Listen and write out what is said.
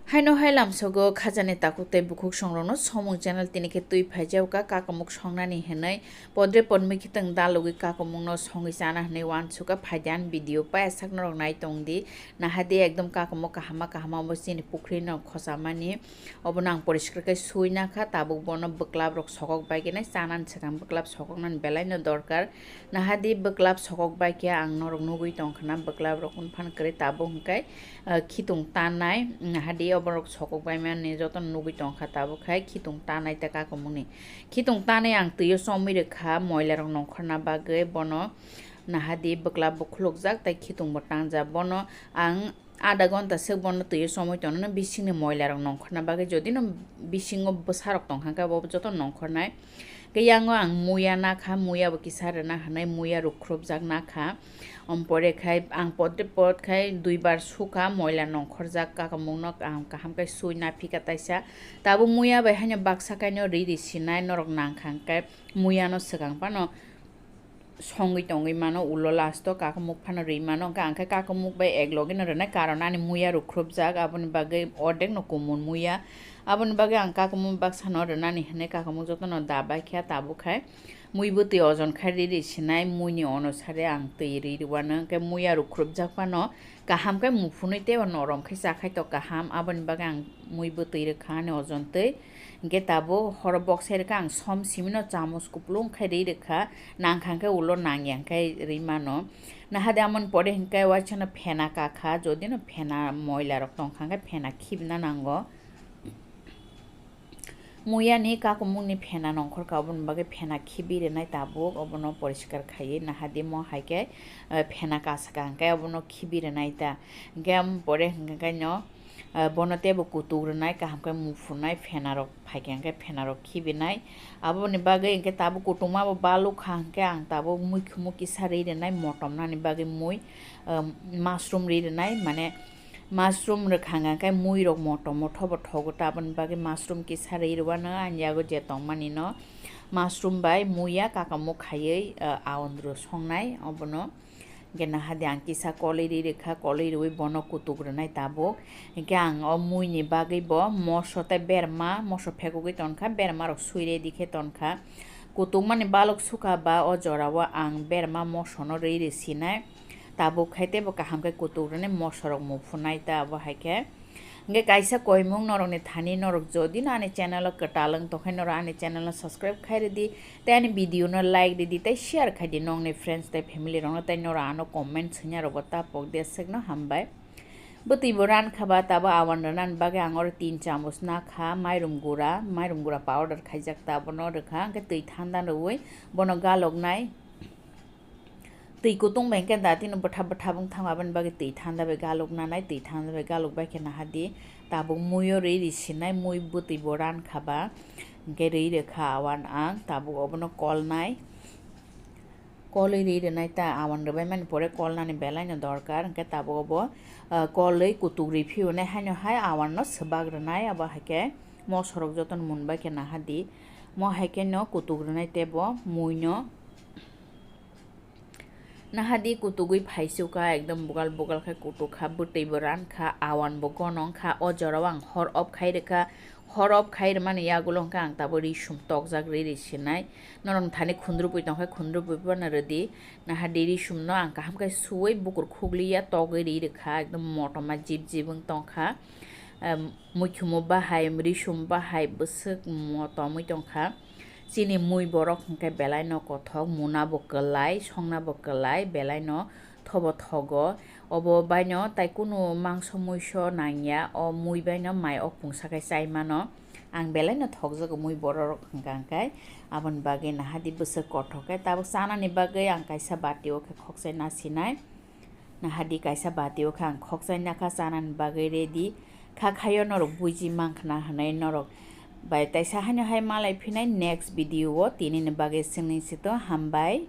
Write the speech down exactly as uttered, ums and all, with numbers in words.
Haino hai lamsogo khajani takhuk tei bukhuk songrokno somung channel tini khe twi phaijao ka kakamuk songnani hinwi podre podmui khe twng dalogwi kakamukno songwi chana hinwi uansukha phaidi ani video paiyasak norok nai tongdi. Nahadi ekdom kakamuk kahama kahama bo chini pukhri no khochamani obono ang poriskar khe sui nakha tabuk bono bwklap rok sokok bai khe nai chanani swkang bwklap sokoknani belai no dorkar. Nahadi bwklap sokok bai khe ang norok nugwi tongkha na bwklap rok wngphan kwrwi tabuk hwnkhe khitung tanai nahadi oborok sokok bai mani jotono nugwi tongkha tabuk khai khitung tanai ta kakamukni khitung tanai ang twio chomwi rwkha moila rok nongkhorna bagwi bono nahadi bwklap bo khulukjak tei khitung bo tangjak bono ang ada gonta swk bono twio chomwi tongo bisingni moila rok nongkhorna bagwi jodi no bisingo bwsa rok tongkha khe bo jotono nongkhornai. Khe yango ang muya nakha, muya bo kisa rwna hinwi muya rukhrupjak nakha. Ompore khai ang podre pod khai duibar sukha, moila nongkhorjak kakamukno ang kaham khe sui naphika taisa. Tabuk muya bai haino baksa kaino ri ri sinai norok nangkha hwnkhe muyano swkang phano songwi tongwi mano ulo last o kakamuk phano ri mano hwnkhe ang khe kakamuk bai ek logi no rwnai karon ani muya rukhrupjak aboni bagwi ordek no kumun muya. Aboni bagwi ang kakamuk baksa no rwnani hinwi kakamuk jotono da bai khe tabuk khai mui bwtwi ojon khai ri ri sinai muini onusare ang twi ri rwano hwnkhe muya rukhrupjak phano kaham khe muphunwi teibo norom khe chakhai tok kaham aboni bagwi ang mui bwtwi rwkha ani ojon twi. Hwnkhe tabuk horo boksa rwkha ang som simino chamos kupulung khai ri rwkha nangkha hwnkhe ulo nangya hwnkhe ri mano. Nahadi amoni pore hwnkhe waisano phena kakha jodi no phena moila rok tongkha hwnkhe phena khibna nango. Muyani kakumukni phena nongkhorkha, oboni bagwi phena khibi rwnai tabuk, obono poriskar khaiwi nahadi mo hai khe, eh, phena kasaka hwnkhe obono khibi rwnai ta. Hwnkhe pore hwnkhe no, eh, bono teibo kutuk rwnai, kaham khe muphunai, phena rok phaikha hwnkhe phena rok khibinai. Aboni bagwi hwnkhe tabuk kutukma bo balukha hwnkhe ang tabuk muikhumui kisa ri rwnai, motom nani bagwi mui, eh, mushroom ri rwnai, mane, mushroom rwkha hwnkhe mui rok motom motho bo thogo ta, aboni bagwi mushroom kisa ri rwano ani yago je tongmani no mushroom bai muya kakamuk khaiwi, ah, aondro songnai obono. Hwnkhe nahadi ang kisa kolwi ri rwkha, kolwi rwui bono kutuk rwnai tabuk. Hwnkhe ang o muini bagwi bo moso tei berma, moso phekugwi tonkha, berma rok sui ready khe tonkha. Kutukmani balok sukha ba o jorao ang berma mosono ri ri sinai. Tabuk khai teibo kaham khe kutuk rwnai moso rok muphunai ta abo hai khe. Hwnkhe kaisa koimung norokni thani norok jodi no ani channel o kwtal wng tongkhe norok ani channel no subscribe khai rwdi tei ani video no like rwdi tei share khai di nokni friends tei family rok no tei norok ano comment swina rok bo ta pok di aswk no hambai. Bwtwi bo ran kha ba tabo awan rwna ni bagwi ang oro tin chamus na kha mairum gura, mairum gura powder khaijak ta bono rwkha hwnkhe twi thanda rwui bono galoknai. Twi kutung bai hwnkhe datino bwthap bwthap wng thango, aboni bagwi twi thanda bai galuk nanai, twi thanda bai galuk bai khe nahadi tabuk muio rwi ri sinai, mui bwtwi bo ran kha ba, hwnkhe rwi rwkha awan ang tabuk obono kolnai, kolwi rwi rwnai ta awan rwbai mani pore kolnani belaino dorkar, hwnkhe tabuk obo, ah, kolwi kutuk rwi phiyonai haino hai awanno swbak rwnai, abo hai khe mosorok jotono mun bai khe nahadi, mo hai khe no kutuk rwnai teibo muino. Nahadi kutugwi phaisukha, ekdom bugal bugal khe kutukha, bwtwi bo rankha, awan bo gonongkha, o jorao ang hor off khai rwkha, hor off khai rwmani yagulo hwnkhe ang tabuk risum tokjak ri ri sinai, norok thani khundrupui tongkhe khundrupui phano rwdi, nahadi risumno ang kaham khe suwi bukur khugliya togwi ri rwkha, ekdom motoma jip jip wng tongkha, em, muikhumo bahai, risum bahai bwswk motomwi tongkha. Chini mui borok hwnkhe belai no kothok, muna bo kwlai, songna bo kwlai, belai no thobo thogo. Obo baino tai kunu mangso muiso nangya, o mui baino mai o pungsa khe chai mano. Ang belai no thokjago mui borok hwnkha hwnkhe, aboni bagwi nahadi bwswk kothok khe tabuk chanani bagwi ang kaisa bati o khe khokchai na sinai. Nahadi kaisa bati o khe ang khokchai nakha chanani bagwi ready kha khaio norok buji mankha na hinwi norok bai taisa haino hai malai phinai next video o tini ni bagwi swngwi sito hambai.